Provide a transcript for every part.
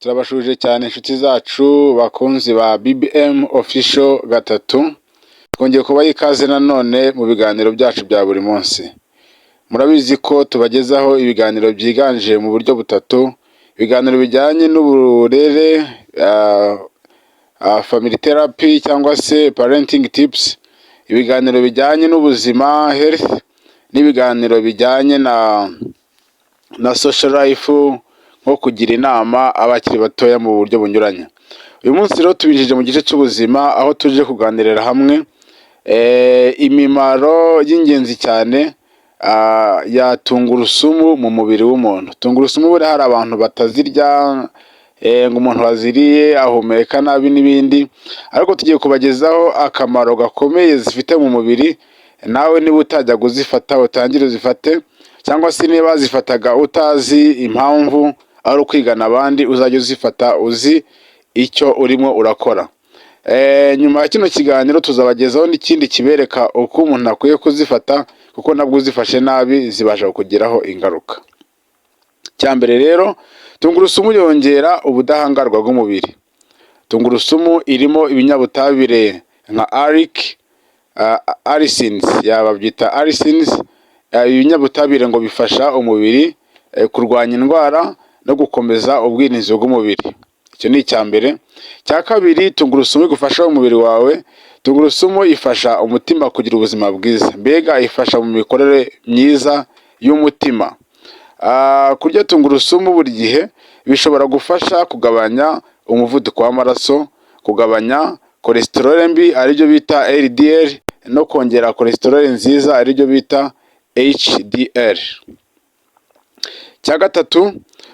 Turabasuhuje cyane inshuti zacu, bakunzi ba BBM Official gatatu. Twongeye kubaha ikaze nanone mu biganiro byacu bya buri munsi. Murabizi ko tubagezaho ibiganiro byiganje mu buryo butatu: ibiganiro bijyanye n'uburere, family therapy cyangwa se parenting tips, ibiganiro bijyanye n'ubuzima, health, n'ibiganiro bijyanye na social life, nko kugira inama abakiri batoya mu buryo bunyuranye. Uyu munsi rero tubinjije mu gice cy'ubuzima, aho tuje kuganirira hamwe imimaro y'ingenzi cyane ya tungurusumu mu mubiri w'umuntu. Tungurusumu buriya hari abantu batazirya, ngo umuntu waziriye ahumeka nabi n'ibindi, ariko tugiye kubagezaho akamaro gakomeye zifite mu mubiri. Nawe niba utajya kuzifata, utangire uzifate, cyangwa se niba wazifataga utazi impamvu, ari ukwigana abandi, uzajya uzifata uzi icyo urimo urakora. Nyuma ya kino kiganiro tuzabagezaho n'ikindi kibereka uko umuntu akwiye kuzifata, kuko nabwo uzifashe nabi zibasha kukugiraho ingaruka. Icya mbere rero, tungurusumu yongera ubudahangarwa bw'umubiri. Tungurusumu irimo ibinyabutabire nka allicins, yaba babyita allicins. Ibinyabutabire ngo bifasha umubiri kurwanya indwara no gukomeza ubwirinzi bw'umubiri. Icyo ni icya mbere. Icya kabiri tungurusumu igufasha umubiri wawe, tungurusumu ifasha umutima kugira ubuzima bwiza, mbega ifasha mu mikorere myiza y'umutima. Kurya tungurusumu buri gihe bishobora gufasha kugabanya umuvuduko w'amaraso, kugabanya cholesterol mbi aribyo bita LDL, no kongera cholesterol nziza aribyo bita HDL. Icya gatatu,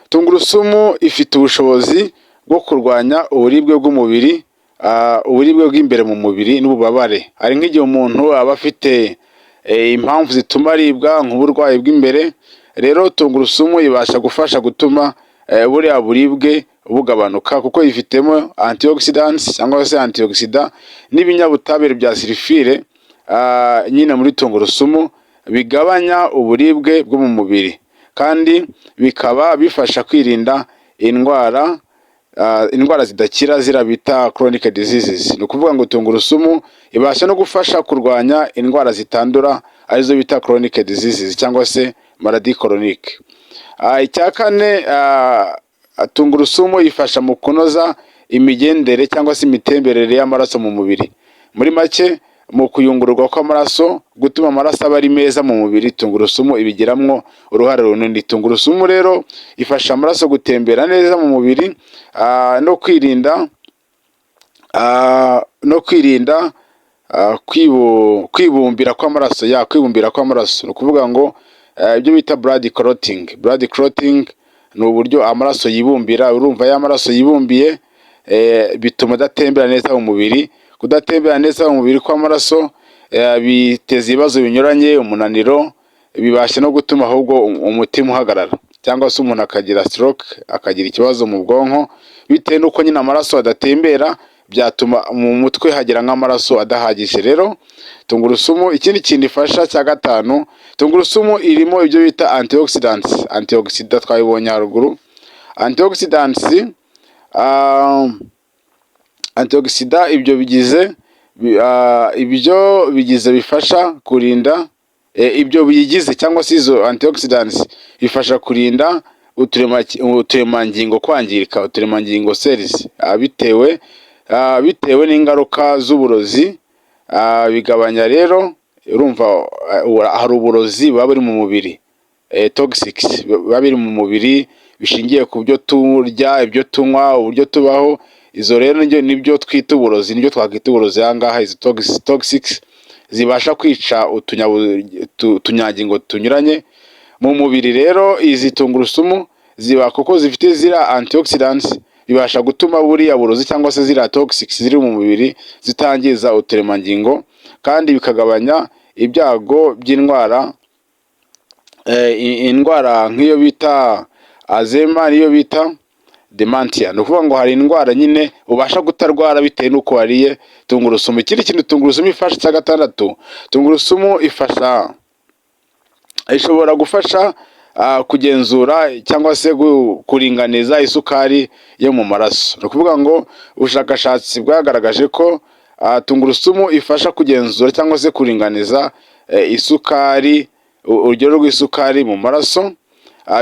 tungurusumu ifite ubushobozi bwo kurwanya uburibwe bw'umubiri, uburibwe bw'imbere mu mubiri n'ububabare. Hari nk'igihe umuntu aba afite impamvu zituma aribwa, nk'uburwayi bw'imbere. Rero tungurusumu ibasha gufasha gutuma buriya buribwe bugabanuka, kuko ifitemo antioxidants cyangwa se antioxidant n'ibinyabutabire bya sulfure nyine muri tungurusumu, bigabanya uburibwe bwo mu mubiri kandi bikaba bifasha kwirinda indwara zidakira, ziriya bita chronic diseases. Ni ukuvuga ngo tungurusumu ibasha no gufasha kurwanya indwara zitandura, arizo bita chronic diseases cyangwa se maladie chronique. Icya kane, tungurusumu ifasha mu kunoza imigendere cyangwa se imitemberere y'amaraso mu mubiri. Muri make, mu kuyungururwa kw'amaraso, gutuma amaraso aba ari meza mu mubiri, tungurusumu ibigiramwo uruhare runini. Tungurusumu rero ifasha amaraso gutembera neza mu mubiri no kwirinda kwibumbira kw'amaraso, ya kwibumbira kw'amaraso. Ni ukuvuga ngo ibyo bita blood clotting. Blood clotting ni uburyo amaraso yibumbira. Urumva iyo amaraso yibumbiye, bituma adatembera neza mu mubiri. Kudatembera neza mu mubiri kw'amaraso biteza ibibazo binyuranye, umunaniro, bibasha no gutuma ahubwo umutima uhagarara, cyangwa se umuntu akagira stroke, akagira ikibazo mu bwonko, bitewe n'uko nyine amaraso adatembera, byatuma mu mutwe hagira nk'amaraso adahagije. Rero tungurusumu, ikindi kintu ifasha cya gatanu, tungurusumu irimo ibyo bita antioxidants. Antioxidant twabibonye haruguru. Antioxidants, antioxidant, ibyo bigize bifasha kurinda, ibyo biyigize cyangwa se izo antioxidants bifasha kurinda uturemangingo kwangirika, uturemangingo, cells, bitewe n'ingaruka z'uburozi. Bigabanya rero, urumva hari uburozi buba buri mu mubiri, toxics biba biri mu mubiri bishingiye ku byo turya, ibyo tunywa, uburyo tubaho. Izo rero nibyo twita uburozi, nibyo twakwita uburozi aha ngaha. Izo toxics zibasha kwica utunyangingo tunyuranye mu mubiri. Rero izi tungurusumu ziba, kuko zifite ziriya antioxidants, bibasha gutuma buriya burozi cyangwa se ziriya toxics ziri mu mubiri zitangiza uturemangingo, kandi bikagabanya ibyago by'indwara, indwara nk'iyo bita Alzheimer n'iyo bita dementia. Ni ukuvuga ngo hari indwara nyine ubasha kutarwara bitewe n'uko wariye tungurusumu. Ikindi kintu tungurusumu ifasha cya gatandatu, tungurusumu ifasha, ishobora gufasha kugenzura cyangwa se kuringaniza isukari yo mu maraso. Ni ukuvuga ngo ubushakashatsi bwagaragaje ko tungurusumu ifasha kugenzura cyangwa se kuringaniza isukari, urugero rw'isukari mu maraso,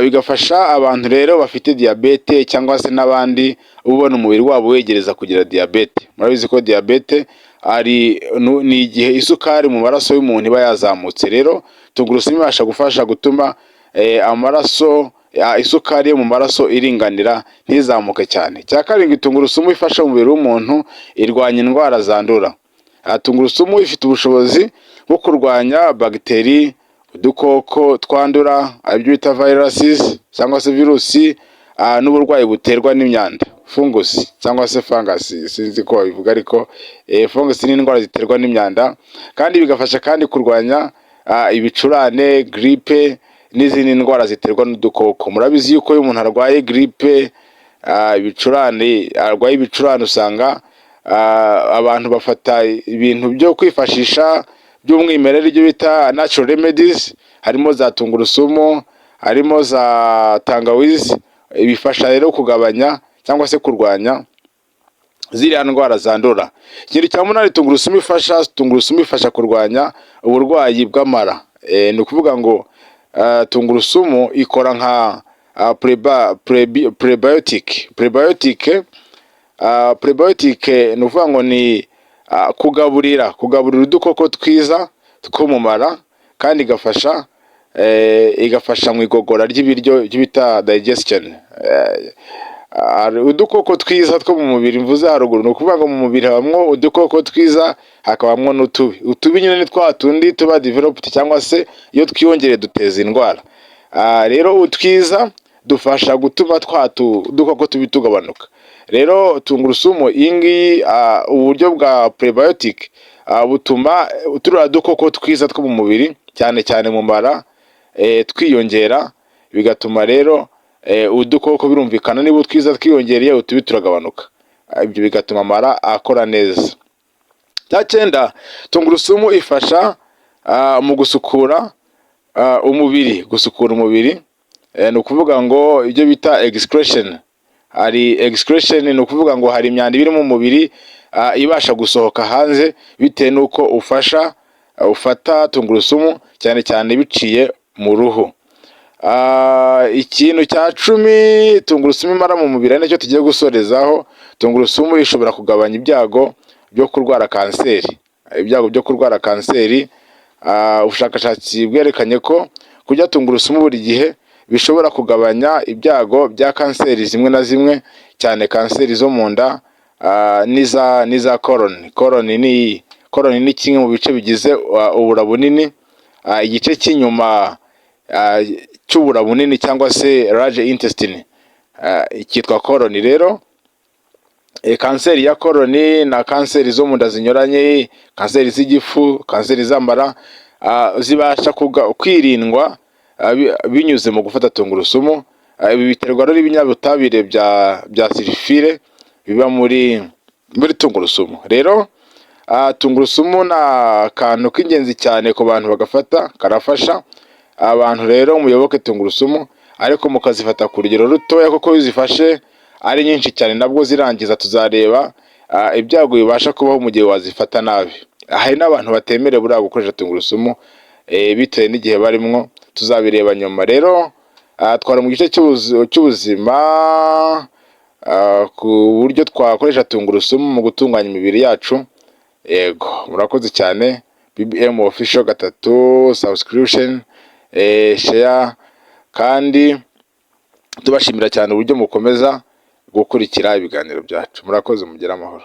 bigafasha abantu rero bafite diyabete cyangwa se n'abandi ubona umubiri wabo wegereza kugira diyabete. Murabizi ko diyabete ari ni igihe isukari mu maraso y'umuntu iba yazamutse. Rero tungurusumu ibasha gufasha gutuma amaraso, isukari yo mu maraso iringanira, ntizamuke cyane. Icya karindwi tungurusumu ifasha umubiri w'umuntu, irwanya indwara zandura. Tungurusumu ifite ubushobozi bwo kurwanya bagiteri, udukoko twandura, aribyo bita viruses cyangwa se virusi, n'uburwayi buterwa n'imyanda, fungus cyangwa se fungus, sinzi ko babivuga, ariko fungus ni indwara ziterwa n'imyanda. Kandi bigafasha kandi kurwanya ibicurane, grippe n'izindi ndwara ziterwa n'udukoko. Murabizi yuko iyo umuntu arwaye grippe, ibicurane, arwaye ibicurane, usanga abantu bafata ibintu byo kwifashisha by'umwimerere, ibyo bita natural remedies, harimo za tungurusumu, harimo za tangawizi. Bifasha rero kugabanya cyangwa se kurwanya ziriya ndwara zandura. Ikintu cya munani tungurusumu ifasha, tungurusumu ifasha kurwanya uburwayi bw'amara. Ni ukuvuga ngo tungurusumu ikora nka prebiotic. Prebiotic ni ukuvuga ngo ni kugaburira udukoko twiza two mu mara, kandi igafasha mu igogora ry'ibiryo, ibyo bita digestion. Udukoko twiza two mu mubiri mvuze haruguru, ni ukuvuga ngo mu mubiri habamwo udukoko twiza, hakabamwo n'utubi. Utubi nyine ni twa tundi tuba developed cyangwa se iyo twiyongereye duteza indwara. Rero utwiza dufasha gutuma twa dukoko tubi tugabanuka. Rero tungurusumu iyi ngiyi, uburyo bwa prebiotic butuma turiya dukoko twiza two mu mubiri, cyane cyane mu mara, twiyongera, bigatuma rero udukoko, birumvikana, niba utwiza twiyongereye, utubi turagabanuka. Ibyo bigatuma amara akora neza. Icya cyenda, tungurusumu ifasha mu gusukura umubiri. Gusukura umubiri, ni ukuvuga ngo ibyo bita excretion. Hari excretion, ni ukuvuga ngo hari imyanda iba iri mu mubiri ibasha gusohoka hanze bitewe n'uko ufata tungurusumu, cyane cyane biciye mu ruhu. Ikintu cya 10 tungurusumu imara mu mubiri, ari nacyo tugiye gusorezaho, tungurusumu ishobora kugabanya ibyago byo kurwara kanseri. Ibyago byo kurwara kanseri, ubushakashatsi bwerekanye ko kurya tungurusumu buri gihe bishobora kugabanya ibyago bya kanseri zimwe na zimwe, cyane kanseri zo mu nda n'iza colon. Colon ni kimwe mu bice bigize ubura bunini, igice cy'inyuma cy'ubura bunini cyangwa se large intestine cyitwa colon. Rero kanseri ya colon na kanseri zo mu nda zinyuranye, kanseri z'igifu, kanseri z'amara, zibasha kwirindwa binyuze mu gufata tungurusumu. Ibi biterwa rero n'ibinyabutabire bya sulfure biba muri tungurusumu. Rero tungurusumu ni akantu k'ingenzi cyane ku bantu bagafata, karafasha abantu. Rero muyoboke tungurusumu, ariko mukazifata ku rugero rutoya, kuko iyo uzifashe ari nyinshi cyane nabwo zirangiza. Tuzareba ibyago bibasha kubaho mu gihe wazifata nabi. Hari n'abantu batemerewe buriya gukoresha tungurusumu bitewe n'igihe barimwo, tuzabireba nyuma. Rero twari mu gice cy'ubuzima, ku buryo twakoresha tungurusumu mu gutunganya imibiri yacu. Yego, murakoze cyane. BBM Official 3, subscription, share, kandi tubashimira cyane uburyo mukomeza gukurikira ibiganiro byacu. Murakoze, mugire amahoro.